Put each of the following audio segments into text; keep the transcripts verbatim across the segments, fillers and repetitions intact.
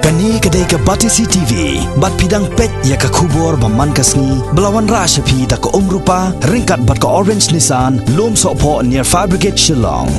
Kane ka dei ka Batesi T V, bad phi dang peit ïa ka khubor ba man ka sngi, ba la wanrah sha phi da ka Umrupa, ryngkat bad ka Orange Nissan, Lumsohphoh near Fire Brigade Shillong.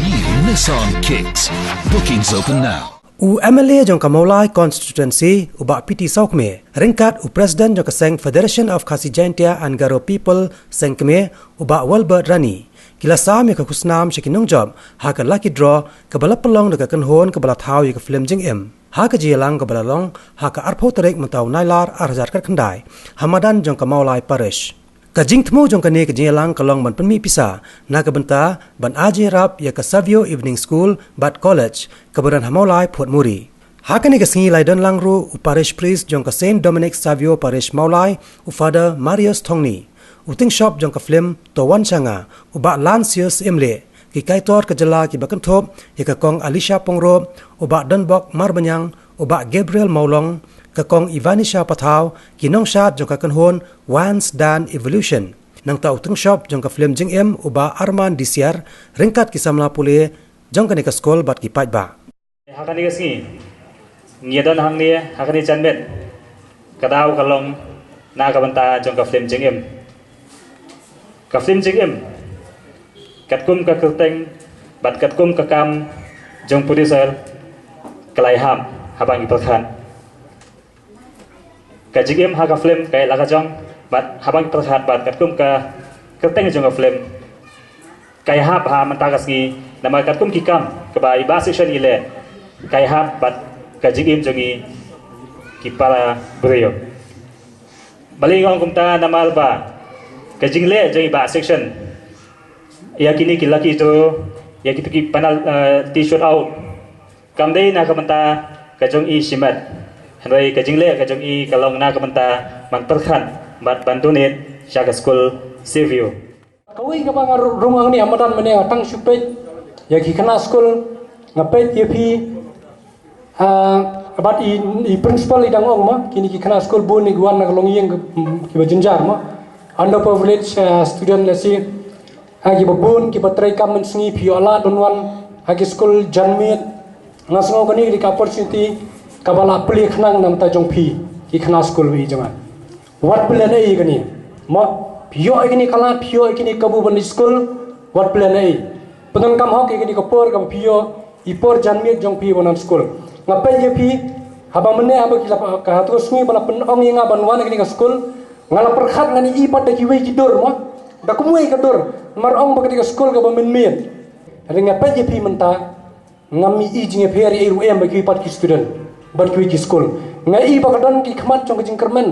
New Nissan Kicks. Bookings open now. U M L A jong ka Mawlai Constituency, u Bah P T Sawkmie, ryngkat u President jong ka seng Federation of Khasi Jaintia and Garo People, Seng Kmie, u Bah Welbert Rani, ki la sam ïa ka khusnam sha ki nongjop ha ka lucky draw kaba la pynlong da ka kynhun kaba la thaw ïa ka film Jingim, ha ka jingïalang kaba la long ha ka arphew tarik mynta u Nailar ar hajar khatkhyndai, ha madan jong ka Mawlai Parish. Ka jingthmu jong kane ka jingïalang ka long ban pynmih pisa na ka bynta ban ai jingïarap ïa ka Savio Evening School bad College kaba don ha Mawlai Phuttmuri. Ha kane ka sngi la ïadon lang ruh u Parish Priest jong ka Saint Dominic Savio Parish Mawlai, u Father Marius Thongni, u tyngshop jong ka film To Wan Sha Nga, u Bah Lansius Imleh, ki kaitor ka jylla kiba kynthup ïa ka Kong Alisha Pyngrope, u Bah Donbok Marbaniang, u Bah Gabriel Mawlong, ka Kong Ivanisha Pathaw, ki nongshad jong ka kynhun Once Dan Evolution. Nangta u tyngshop jong ka film Jingim, u Bah Arman Disiar, ryngkat ki samla pule jong kane ka skul bad ki paidbah. Ha kane ka sngi ngi ïadon hangne ha kane ka janmiet, ka daw ka long na ka bynta jong ka film Jingim. Ka film Jingim, katkum ka kyrteng bad katkum ka kam jong producer, ka la ïahap haba ngi pyrkhat. Ka jingim ha ka film ka ïaid la ka jong bad haba ngi pyrkhat bad katkum ka kyrteng jong ka film, ka ïahap ha mynta ka sngi, namar katkum ki kam kaba i Bah Section i leh, ka ïahap bad ka jingim jong ngi ki para briew. Balei nga ong kumta? Namar ba ka jingleh jong i Bah Section ïa kine ki lucky draw, ïa kito ki penalty, eh, shootout, kam dei na ka bynta ka jong i shimet, hynrei ka jingleh ka jong i ka long na ka bynta ban pyrkhat bad ban donate sha ka skul Savio. Kawei kaba nga rung hangne ha madan mynne, nga tang shu peit ïa ki khynnah skul, nga peit ïa phi, ah, bad i, i principal i dang ong ma, kine ki khynnah skul bun ki wan na ka longïing kiba jynjar ma, underprivileged, ah, student, lehse, ha kiba bun kiba trei kam mynsngi, phi ïoh lad ban wan ha ki skul janmiet. Nga sngew kane ka dei ka opportunity kaba la plie khnang na bynta jong phi ki khynnah skul, wei jong nga. Wat plie naei ïa kane. Ma, phi ïoh ïa kane ka lad, phi ïoh ïa kane ka kabu ban leit skul, wat plie naei. Pyndonkam hok ïa kane ka por kaba phi ïoh, i por janmiet jong phi ban wan skul. Nga peit ïa phi, haba mynne haba ki la, ka hato ka sngi ba la pynong ïa nga ban wan ïa kane ka skul, nga la pyrkhat, ngan ïohi pat da kiwei ki dur ma, da kumwei ka dur. Namar ong ba ka dei ka skul kaba mynmiet. Hynrei nga peit ïa phi mynta, ngam ïohi jingïapher ei ruh em bad kiwei pat ki student, bad kiwei ki skul. Nga ïohi ba ka don ki khmat jong ka jingkyrmen.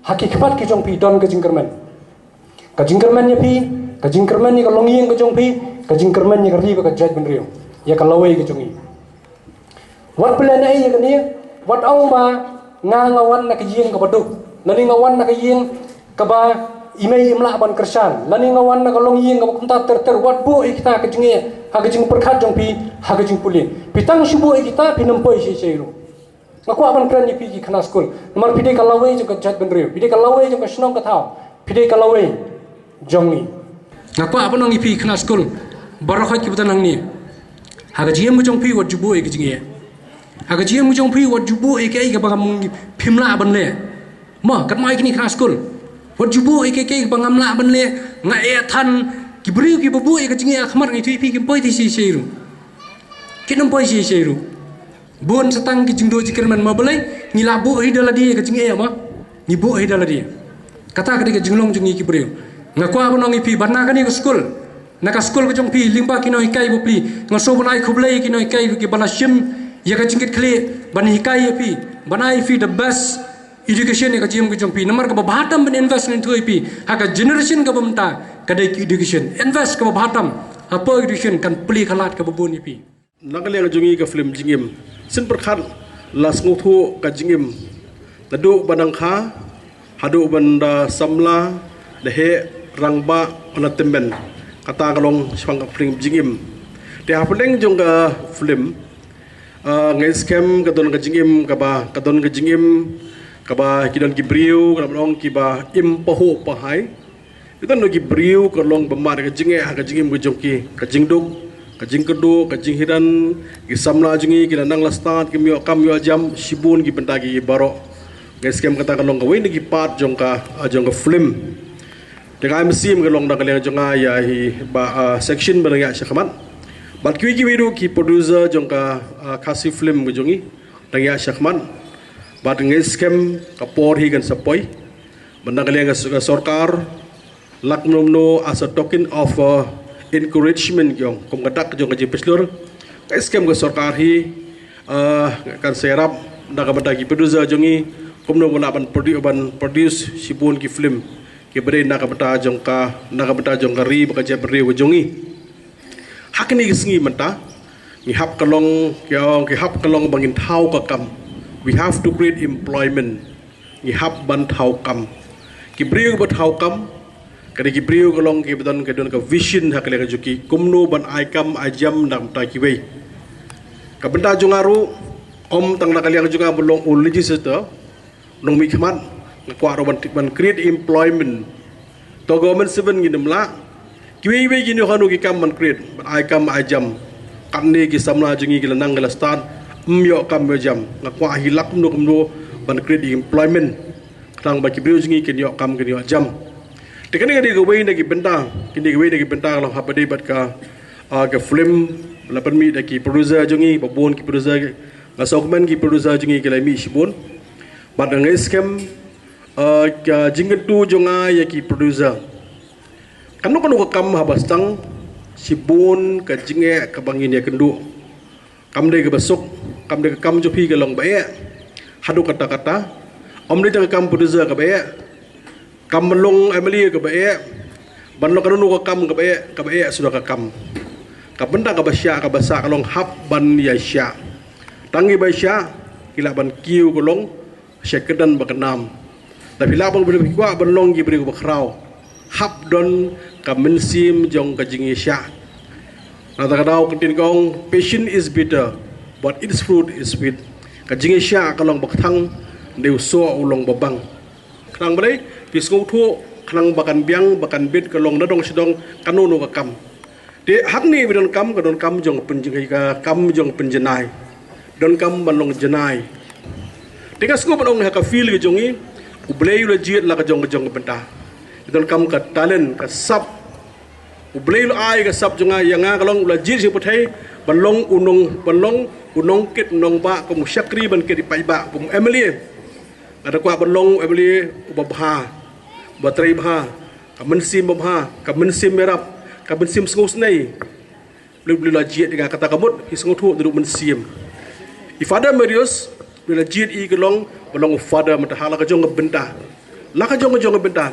Ha ki khmat ki jong phi don ka jingkyrmen. Ka jingkyrmen ïa phi, ka jingkyrmen ïa ka longïing ka jong phi, ka jingkyrmen ïa ka ri bad ka jaitbynriew, ïa ka lawei ka jong ngi. Wat plie naei ïa kane, wat ong ba nga, nga wan na ka ïing kaba duk, lane nga wan na ka ïing kaba i mei im lah ban kyrshan, lane nga wan na ka longïing kaba kumta ter ter. Wat buh ïa kita ka jingeh ha ka jingpyrkhat jong phi, ha ka jingpule. Phi tang shu buh ïa kita, phin ym poi shisha shisha ruh. Nga kwah ban kren ïa phi ki khynnah skul, namar phi dei ka lawei jong ka jaitbynriew, phi dei ka lawei jong ka shnong ka thaw, phi dei ka lawei jong ngi. Nga kwah ban ong ïa phi khynnah skul baroh kiba don hangne, ha ka jingim ka jong phi wat ju buh ïa ka jingeh. Ha ka jingim ka jong phi wat ju buh ïa kaei kaba ngam, phim lah ban leh. Ma, katba ïa kine khynnah skul, wat ju buh ïa kaei kaba ngam lah ban leh. Nga eh than ki briew kiba buh ïa ka jingeh ha khmat, nga ïathuh ïa phi, kim poi shisha shisha ruh. Kin ym poi shisha shisha ruh. Bun sa tang ki jingduh jingkyrmen, ma balei? Ngi la buh hi da lade ka jingeh ma. Ngi buh hi da lade. Kata ka dei ka jinglong jong ngi ki briew. Nga kwah ban ong ïa phi, ban na kane ka skul, na ka skul ka jong phi, lyngba ki nonghikai bapli, nga sngewbha ban ai khublei ïa ki nonghikai kiba la shim ïa ka jingkitkhlieh ban hikai ïa phi, ban ai ïa phi the best education ïa ka jingim ka jong phi. Namar kaba bha tam ban invest, ngan ïathuh ïa phi, ha ka generation kaba mynta, ka dei ka education. Invest kaba bha tam hapoh education, kan plie ka lad kaba bun ïa phi. Na ka liang jong ngi ka film Jingim, sien pyrkhat la sngewthuh ka jingim, naduh ba dang kha haduh ban da samla, da heh, rangbah, ban da tymmen. Kata ka long shaphang ka film Jingim. Te hapdeng jong ka film, ah, nga ngeit skhem ka don ka jingim kaba, ka don ka jingim kaba ki don ki briew, ka don kiba im pahuh pahai. Ki don ki briew ka long ba mad ka jingeh ha ka jingim ka jong ki, ka jingduk, Ka jingkyrduh, ka jinghiran, ki samla jong ngi ki la nang la stad, ki ym ïoh kam ïoh jam, shibun ki bynta ki baroh. Nga ngeit skhem kata ka long kawei na ki part jong ka, ah, jong ka film. Te nga ai mynsiem ka long na ka liang jong nga ïa hi ba, ah, section ba nang ïaid shakhmat. Bad kiwei kiwei ruh ki producer jong ka, ah, Khasi film ka jong ngi nang ïaid shakhmat. Bad nga ngeit skhem ka por hi kan sa poi. Bad na ka liang ka s-, ka sorkar, lak mano mano as a token of, uh, encouragement ki ong, kum ka dak jong ka jingpynshlur. Nga ngeit skhem ka sorkar hi, uh, kan sa ïarap na ka bynta ki producer jong ngi, kumno ba lah ban produ-, ban produce shibun ki film kiba dei na ka bynta jong ka, na ka bynta jong ka ri bad ka jaitbynriew ka jong ngi. Ha kine ki sngi mynta ngi hap ka long, ki ong, ngi hap ka long ba ngin thaw ka kam. We have to create employment. Ngi hap ban thaw kam. Ki briew ba thaw kam, ka dei ki briew ka long kiba don, ka don ka vision ha ka liang jong ki, kumno ban ai kam ai jam na ka bynta kiwei. Ka bynta jong nga ruh, ym tang na ka liang jong nga ba long u legislator, nongmihkhmat, nga kwah ruh ban, ban create employment. To government servant ngin ym lah. Kiwei kiwei ki ïoh hano ki kam ban create, ban ai kam ai jam. Katne ki samla jong ngi ki la nang ki la stad, ym ïoh kam ïoh jam. Nga kwah hi lak kumno kumno ban create employment. Khnang ba ki briew jong ngi kin ïoh kam kin ïoh jam. Te kane ka dei kawei na ki bynta, kane kawei na ki bynta ka long ha ba dei bad ka, ah, ka film, la pynmih da ki producer jong ngi, ba bun ki producer, nga sngewkmen ki producer jong ngi ki la mih shibun. Bad nga ngeit skhem, ah, ka jingkyntu jong nga ïa ki producer. Kano kano ka kam haba sdang, shibun ka jingeh kaba ngin ïakynduh. Kam dei kaba suk, kam dei ka kam jong phi ka long ba eh. Haduh katta katta. Ym dei tang ka kam producer kaba eh. Kam ban long M L A kaba eh. Ban long kano kano ka kam kaba eh, kaba eh suda ka kam. Ka bynta kaba shah, kaba sah ka long hap ban ïa shah. Tang kiba shah ki lah ban kiew ka long sha kyrdan ba ka nam. Lada phi lah ban, phi kwah ban long ki briew ba khraw, hap don ka mynsiem jong ka jingïashah. Na kata ka daw ka ktien ka ong, "Patience is bitter, but its fruit is sweet." Ka jingïashah ka long ba kthang, hynrei u soh u long ba bang. Khnang balei? Phi sngewthuh, khnang ba kan biang, ba kan bit ka long na dong sha dong, kano kano ka kam. Te hangne ba donkam, ka donkam jong pyn-, ka kam jong pynjanai. Donkam ban long janai. Te nga sngewbha ban ong ha ka field ka jong ngi, U Blei u la jied la ka jong ka jong ka bynta. Donkam ka talent, ka sap. U Blei u la ai ka sap jong nga, ïa nga ka long u la jied sha pyrthei, ban long u nong, ban long u nongkit nongbah, kum u shakri ban kit i paidbah, kum u M L A. Nga da kwah ban long u M L A uba bha, uba trei bha, ka mynsiem babha, ka mynsiem ïarap, ka mynsiem sngewsynei. Blei, Blei la jied ïa nga kata ka mut, phi sngewthuh naduh mynsiem. I Father Marius, Blei la jied i ka long, ba long u father mynta ha la ka jong ka bynta. La ka jong ka jong ka bynta.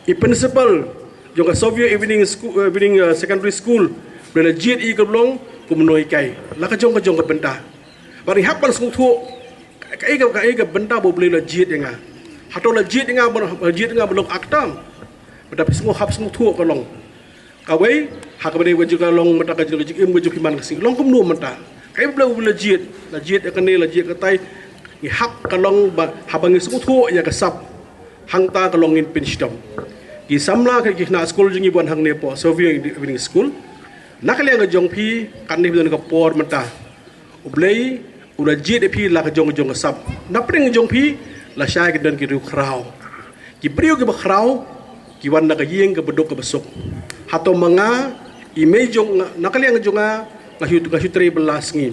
I principal jong ka Savio Evening School, Evening, uh, Secondary School, Blei la jied i ka long kum u nonghikai. La ka jong ka jong ka bynta. Bad ngi hap ban sngewthuh, ka, ka, ka, ka bynta ba U Blei la jied ïa nga. Hato la jied ïa nga, la jied ïa nga ban long actor. Bad phi sngew hap sngewthuh ka long. Kawei, ha kaba dei ka jong ka long, mynta ka jong ka jingim ka jong phi man ka sngi. Long kumno mynta. Kaei ba U Blei u la jied, la jied ïa kane, la jied katai. Ngi hap ka long ba, haba ngi sngewthuh ïa ka sap. Hangta ka long ngin pynshitom. Ki samla ki khynnah skul jong ngi ba wan hangne hapoh Savio Evening School. Na ka liang ka jong phi, katne phi don ka por mynta. U Blei u la jied ïa phi la ka jong ka jong ka sap. Na pdeng jong phi la shai ki don ki riewkhraw. Ki briew kiba khraw ki wan na ka ïing kaba duk kaba suk. Hato ma nga, i mei jong nga, na ka liang jong nga, nga shu, nga shu trei bylla sngi.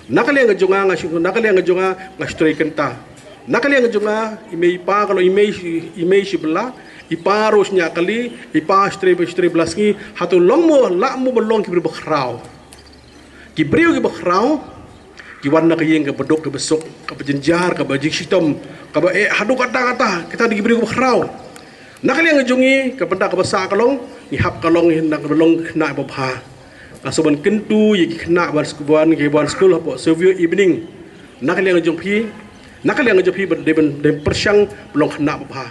Na ka liang jong nga, nga shu, na ka liang jong nga, nga shu trei kynta. Na ka liang jong nga, i mei i pa ka long i mei, i mei shi bylla, i pa ruh shi ñiah kali, i pa shu trei, shu trei bylla sngi. Hato long mo, lah mo ba long ki briew ba khraw. Ki briew kiba khraw ki wan na ka ïing kaba duk kaba suk, kaba jynjar, kaba jingshitom, kaba eh haduh katta katta, kita dei ki briew kiba khraw. Na ka liang jong ngi ka bynta kaba sah ka long, ngi hap ka long, ngi hap ka long khynnah babha. Nga sngewbha ban kyntu ïa ki khynnah ba wan skul, ba wan skul hapoh Savio Evening. Na ka liang jong phi, na ka liang jong phi ban dei, ban dei pyrshang ban long khynnah babha.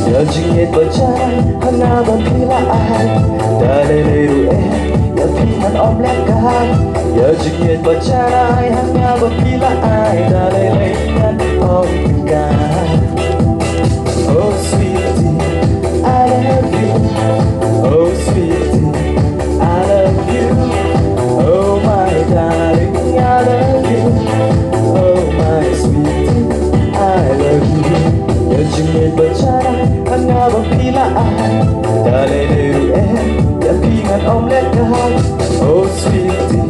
Ïa jingïeit ba jai, ha nga ba phi la ai. Da lei lei ruh eh, ïa phi ngan ym leh kai. Ïa jingïeit ba jai, ha nga ba phi la ai. Da lei lei ngan ym leh kai. Oh sweetie, I love you. Oh sweetie, I love you. Oh my darling, I love you. Oh my sweetie, I love you. Ïa jingïeit ba jai, ha nga ba phi la ai. Da lei lei ruh eh, ïa phi ngan ym leh kai. Oh sweetie,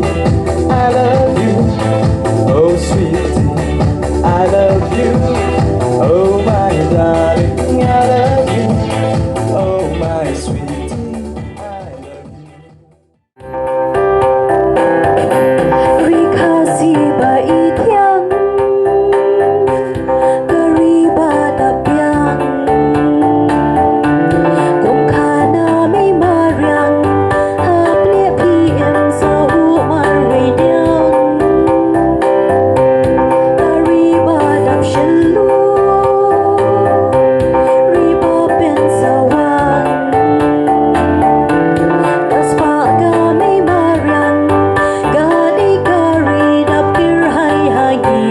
I love you. Oh sweetie, I love you. Oh my darling, I love you. Oh my sweetie, I love you. Ri Khasi ba i thiang, ka ri ba dap biang. Kum khana mei mariang, hap leh phi em sa u marwei diang. Ka ri ba dap shlur, ri ba pynsawa. Ka spah ka mei mariang, ka dei ka ri dap kyrhai ha ngi.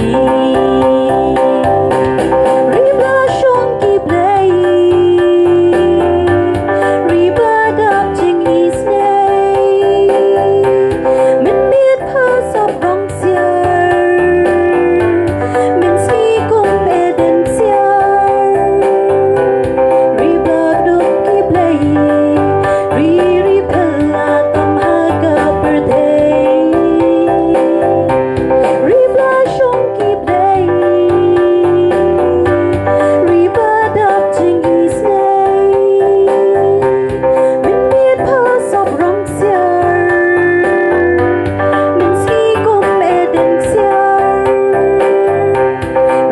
Ri ba shong ki blei, ri ba dap jingisynei. Mynmiet pha sop rong siar, mynsngi kum Eden siar. Ri ba duk ki blei, ri ri phylla tam ha ka pyrthei. Ri ba shong ki blei, ri ba dap jingisynei. Mynmiet pha sop rong siar, mynsngi kum Eden siar.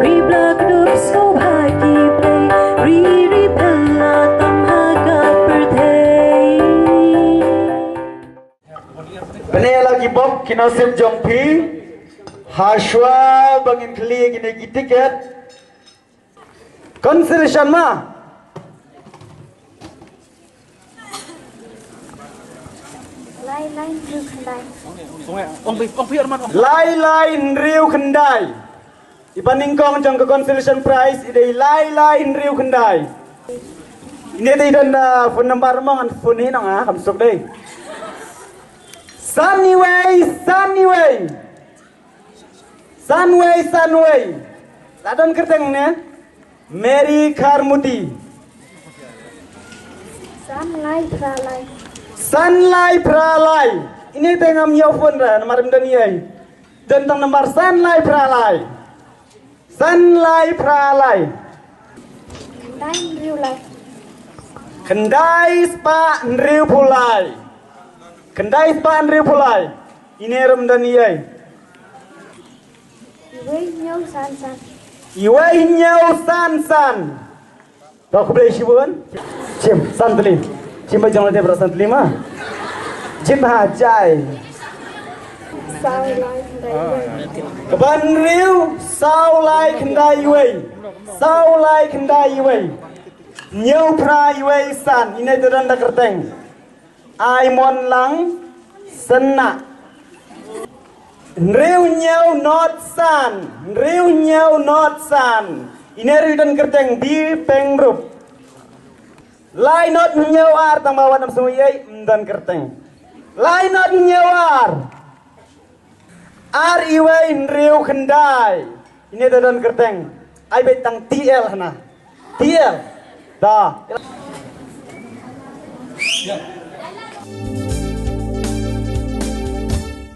Ri ba duk sngewbha ki blei, ri ri phylla tam ha ka pyrthei. Pyneh la ki bok ki nusip jong phi. Hashwa ba ngin khlieh kine ki tiket. Consolation ma. Lai lai hynriew khyndai. Lai lai hynriew khyndai. I ba nyngkong jong ka consolation prize i dei lai lai hynriew khyndai. Ine te i don da phone number mo, ngan phone hi nong, ah, kam suk dei. San wei san wei. San wei san wei. La don kyrteng ne? Mary Kharmuti. San lai phra lai. San lai phra lai. Ine te ngam ïoh phone ra, namar ym don ei. Don tang namar san lai phra lai. San lai phra lai. Khyndai hynriew lai. Khyndai spah hynriew phew lai. Khyndai spah hynriew phew lai. Ine ruh ym don ei. Iwei hynñiew san san. Iwei hynñiew san san. To khublei shibun. Shim san tylli. Shim ba jong lade ba san tylli ma. Jin ha jai. Saw lai khyndai wei. Kaba hynriew saw lai khyndai wei. Saw lai khyndai wei. Hynñiew phra wei san. Ine te don da kyrteng. Aimon Lang Sena. Hynriew hynñiew not san. Hynriew hynñiew not san. Ine ruh don kyrteng Bi Peng Rup. Lai not hynñiew ar tang ba wat nam sngewthuh ei, ym don kyrteng. Lai not hynñiew ar. Ar iwei hynriew khyndai. Ine te don kyrteng. Ai beit tang T L hana. T L. Da.